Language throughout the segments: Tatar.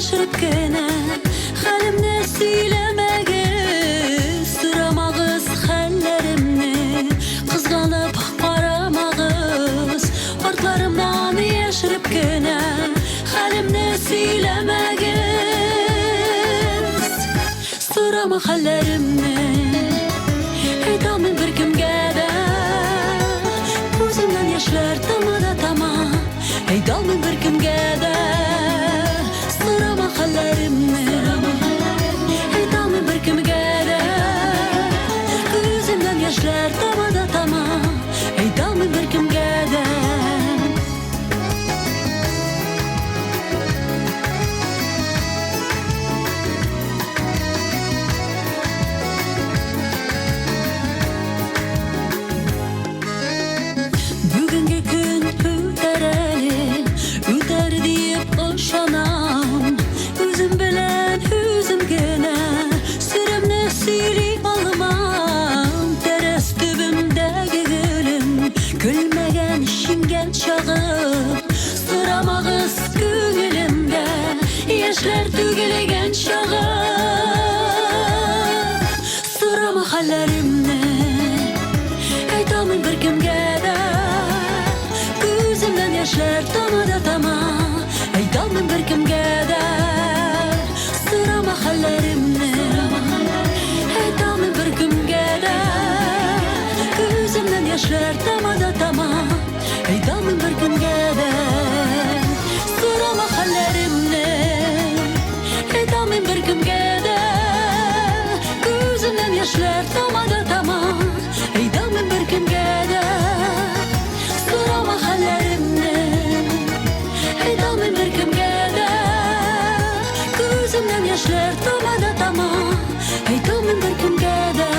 яшереп кенә хәлемне сөйләмәгез, сорамагыз хәлләремне, кызганып карамагыз. Артларымнан яшереп кенә хәлемне сөйләмәгез. Сорама хәлләремне, әйтә алмыйм беркемгә дә. Күземнән яшьләр тама да тама, әйтә алмыйм беркемгә дә. Сорама хәлләремне, әйтә алмыйм беркемгә дә. Күземнән яшьләр тама да тама, әйтә алмыйм беркемгә дә. Бүгенге көн үтәр әле, үтәр диеп ышанам. Үзем белән үзем генә серемне сөйли алмам. Тәрәз төбемдәге гөлем көлмәгән, шиңгән чагы. Сорамагыз күңелемдә яшьләр түгелгән чагы. Сорама хәлләремне, әйтә алмыйм беркемгә дә. Күземнән яшьләр тама да тама, әйтә алмыйм беркемгә дә. Сорама хәлләремне, әйтә алмыйм беркемгә дә. Күземнән яшьләр тама да тама, әйтә алмыйм беркемгә дә. Сорама хәлләремне, әйтә алмыйм беркемгә дә. Күземнән яшьләр тама да тама, әйтә алмыйм беркемгә дә. Сорама хәлләремне, әйтә алмыйм беркемгә дә. Күземнән яшьләр тама да тама, әйтә алмыйм беркемгә дә.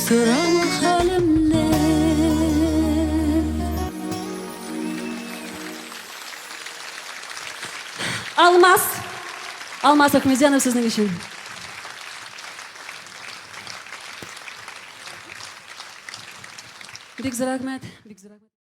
Сорама хәлемне. Алмаз! Алмаз Ахмедзянов сезнең өчен. Бик зур рәхмәт, бик зур рәхмәт.